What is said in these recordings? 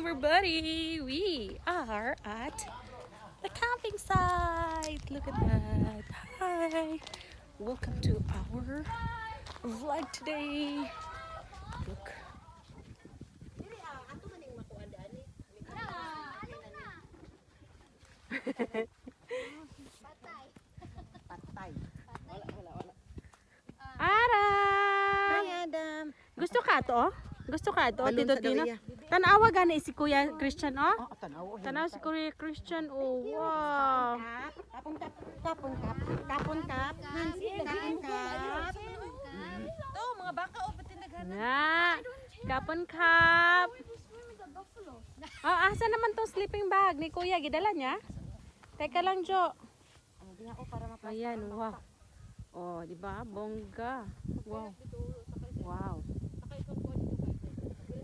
Everybody! We are at the camping site. Look at that. Hi! Welcome to our vlog today. Look. Dili ah, ato man ning makuan daan ni. Patay. Wala, wala, wala. Adam! Hi, Adam. Gusto ka to? Oh? Gusto ka to, Balon Tito sa daw Tino? iya. Tanawa gani si Kuya Christian, oh? Oh, tanaw. Tanaw si Kuya Christian, oh, wow. Kapon kap, kapon kap, kapon kap, Hans, kapon kap. Oh, mga baka oh, ba't tinaghan? Na, ขอบคุณครับ. Oh, asa naman tong sleeping bag ni Kuya? Gidala niya? Teka lang, Jo. Ayan, wow. Oh, di ba? Bongga. Wow. Wow.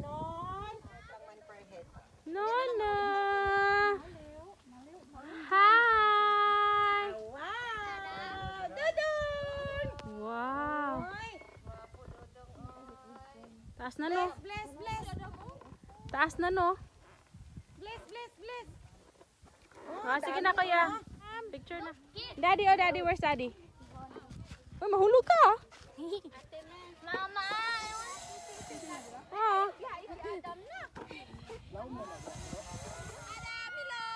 Ganon. Lang one per head. No, no. Hi. Wow! Dodong! Wow. Ay, Taas na, no? bless, bless. Taas na, no? Bless, bless, bless. Ah, sige na, Kuya. Picture na. Daddy, oh, Daddy, where's Daddy? Uy, mahulog ka, ah. Mama, Ah. Adam hello.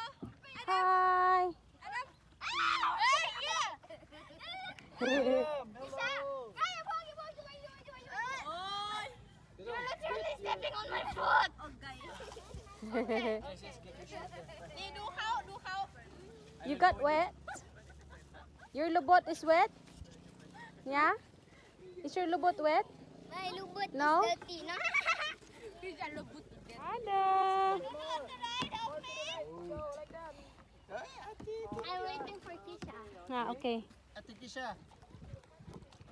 Hi. Adam. Ah! Hey, yeah. Kaya, wag, wag, wag, wag, wag, wag. You're literally stepping on my foot. นี่ดูเขาดูเขา You got wet? Your lubot is wet? Yeah? Is your lubot wet? My lubot No? is dirty, no? Ada. You want to ride on me? I'm waiting for Kisha. Ah, okay. Ate Kisha.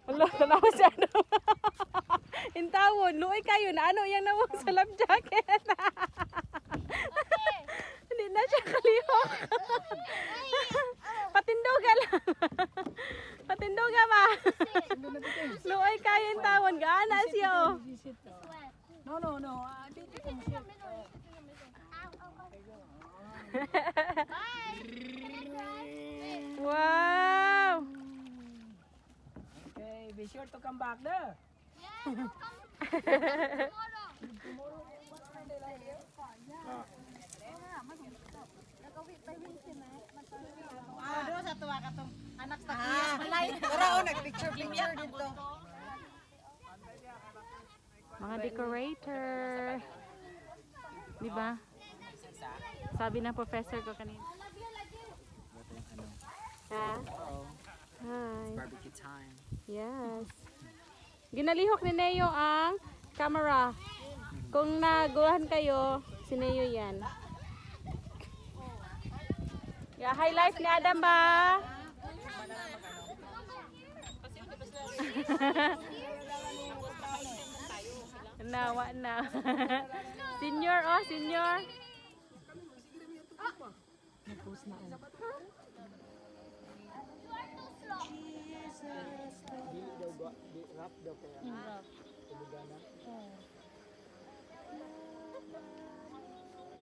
Ala, tanawa si ano. Intawon, luoy kayo na ano yang nawong sa life jacket. Hindi na siya kalihok. Patindoga lang. Patindoga ba? Luoy kayo intawon, gaana siya oh. No. Ah, dito ko Ow, ow, ow. Bye. Can I try? Wait. Wow! Okay, be sure to come back there. Yeah, I'll come tomorrow. Ah, doon sa tuwa ka tong anak sa kiyas malay. Ora oh, nag-picture picture dito. Mga decorator. Di ba? Sabi ng professor ko kanina. Ha? Hi. Barbecue time. Yes. Ginalihok ni Neo ang camera. Kung naguhan kayo, si Neo yan. Yeah, high life ni Adam ba? Nawa na. Senior, oh, senior. You are too slow. Dili daw ba? Di rap daw kaya. Tubugana.